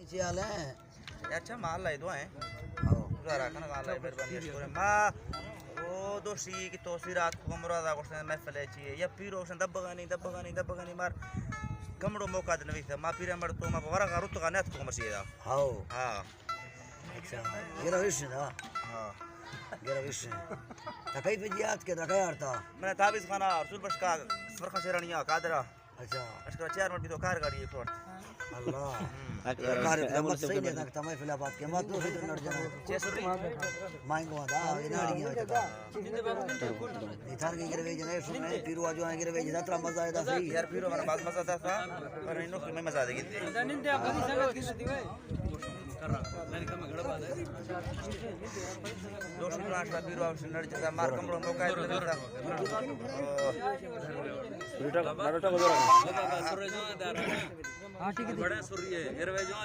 چی حال ہے؟ اچھا، مال لائے دو ہیں۔ ہاں۔ گزارا کن، مال لائے، مہربانی، شکر ہے۔ ما او دوشی کی توسی رات کو مراد آ گوشتن محفل ہے چی ہے۔ یا پیرو گوشتن دبگانی، دبگانی، دبگانی مار کمڑو موقع دے نویستا۔ ما پیرا مر تو ما ورا کا رت کا نیت کو مرشی دا۔ ہاں۔ ہاں۔ اچھا، گرا وش نا؟ ہاں۔ گرا وش۔ تا کئی پہ جیات کے دا کیا آرتا؟ میں تابیز خانہ، رسول بخش کا، سفر خان شیرانیہ، قادرہ۔ اچھا۔ اشکر چیئرمین بھی تو کار گاڑی ایک وقت۔ اللہ۔ ہم۔ کار تو مت صحیح نہیں تھا، تمہیں فلا بات کے مت تو سے نڑ جانا۔ چھ سو روپے۔ مائیں گو دا، یہ ناڑی ہے۔ یہ تھار کے گروے جنے، سن رہے، پیرو آجو آئیں گروے جنا، ترا مزہ آیا تھا صحیح۔ یار پیرو ہمارا بہت مزہ آتا تھا، پر انہوں میں مزہ آ گئی تھی۔ دوشی برانچ کا پیرو آپ سے نڑ جاتا، مار کمڑوں کو کہا ہے۔ بیٹا، بیٹا کو ذرا۔ ہاں، ٹھیک ہے۔ بڑا سوری ہے، گروے جو